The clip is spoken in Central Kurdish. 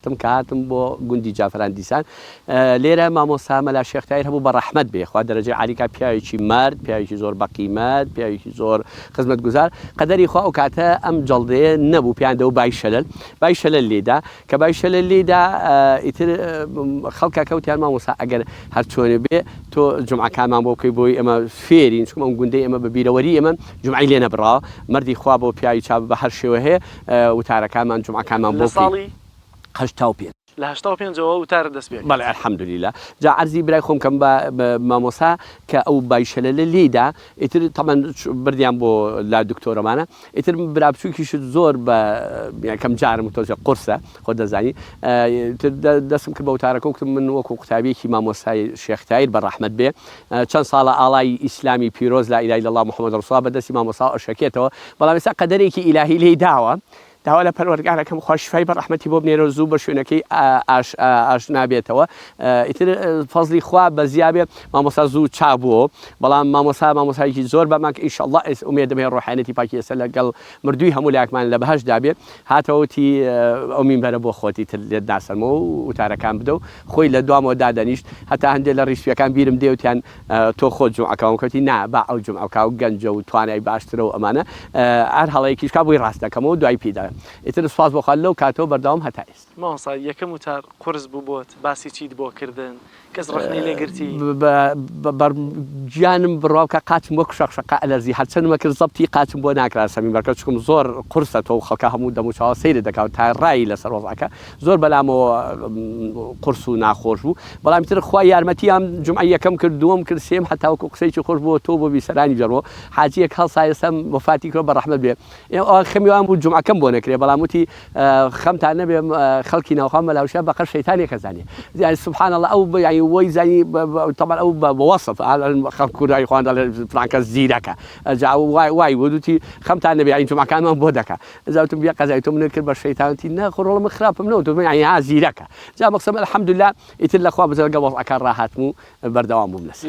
هاتم کە هاتم بۆ گوندی جافران دیسان لێرە مامۆستا مەلا شێخ تایر هەبوو بە ڕەحمەت بێ خوا دەرەجەی عالی کا پیاوێکی مەرد پیاوێکی زۆر بەقیمەت پیاوێکی زۆر خزمەتگوزار قەدەری خوا ئەو کاتە ئەم جەڵدەیە نەبوو پێیان دەوت بای شەلەل بای شەلەل لێیدا کە بای شەلەل لێیدا ئیتر خەڵکە کەوتیان مامۆستا ئەگەر هەر چۆنێ بێ تۆ جومعەکانمان بۆ بکەی بۆی ئێمە فێرین چونکە ئەم گوندەی ئێمە بە بیرەوەری ئێمە جومعەی لێ نەبڕاوە مەردی خوا بۆ پیاوی چا بە هەر شێوە هەیە وتارەکانمان جومعەکانمان لە بۆ بکەی ساڵی 85. لە 85 ەوە وتارت دەست پێ کرد. بەڵێ الحمدللە جا عەرزی برای خۆم کەم بە مامۆستا کە ئەو بای شەلەلە لێی دا ئیتر تەبعەن بردیان بۆ لا دکتۆرەمانە ئیتر برا بچووکیشت زۆر بە یەکەم جارم تۆزێ قورسە خۆت دەزانی ئیتر دەستم کرد بە وتارەکە و وتم من وەکو قوتابیەکی مامۆستای شێخ تایر بە ڕەحمەت بێ چەند ساڵە ئاڵای ئیسلامی پیرۆز لا الە الا اللە محمد رسول اللە بە دەستی مامۆستاوە ئەشەکێتەوە بەڵام ئێستا قەدەرێکی ئیلاهی لێی داوە داوا لە پەروەردگارەکەم خوا شیفای بە ڕەحمەتی بۆ بنێرێ و زوو بە شوێنەکەی ئاش ئاشنا بێتەوە ئیتر فەزلی خوا بەزیا بێ مامۆستا زوو چاک بووەوە بەڵام مامۆستا مامۆستایەکی زۆر بەماک ئینشەڵڵا ئێس ئومێدم هەیە ڕۆحانیەتی پاکی ئێستا لەگەڵ مردووی هەموو لایەکمان لە بەهەشتدا بێ هاتەوە وتی ئەو مینبەرە بۆ خۆت ئیتر لێت ناسەنمەوە و وتارەکان بدە و خۆی لە دوامەوە دادەنیشت هەتا هەندێ لە ڕیشپیەکان بیرم دێ وتیان تۆ خۆت جومعە کە وتی نا با ئەو جومعە بکا و گەنجە و توانای باشترە و ئەمانە هەر هەڵەیەکیش کا بۆی ڕاست دەکەمەوە دوای پێی دەڵێم ئیتر سوپاس بۆ خوا لەو کاتەوە بەردەوام هەتا ئێستا. مامۆستا یەکەم وتار قورس بوو بۆت باسی چیت بۆ کردن کەس ڕەخنەی لێ گرتی؟ بە گیانم بڕوا بکە قاچم وەک شەقشەقە ئەلەرزی هەرچەندم ئەکرد زەبتی قاچم بۆ ناکرا سەمیم بەرکە چونکم زۆر قورسە تۆ و خەڵکە هەموو دەموچاوە سەیرت دەکا و تا ڕای لەسەر وەزعەکە زۆر بەلامەوە قورس و ناخۆش بوو بەڵام تر خوا یارمەتیان جومعەی یەکەم کرد دووەم کرد سێم هەتا وەکو قسەیەکی خۆش بۆ تۆ بۆ بیسەرانی جەڕۆ حاجیەک هەڵسا ئێستا وەفاتی کرد بە ڕەحمەت بێ ئەوان خەمی وان بوو جومعەکەم بۆ نەکرێ بەڵام وتی خەمتان نەبێ خەڵکی ناوخوا مەلا هوشیار بەقەر شەیتانێک ئەزانێ یعنی سبحان الله ئەو یعنی وەی زانی طبعا ئەو بە وەسف خەڵک کوردای خۆیان دەڵێ فلان کەس زیرەکە جا وای وای وتی خەمتان نەبێ یعنی جومعەکانمان بۆ دەکا جا وتم بێ قەزای تۆ منت کرد بە شەیتان وتی نا خۆ ڕۆڵە من خراپم نەوتووە یعنی ها زیرەکە جا مەقسەم الحمدلله ئیتر لە خوا بزرگە وەزعەکە ڕاهاتم و بەردەوام بووم لەسەر.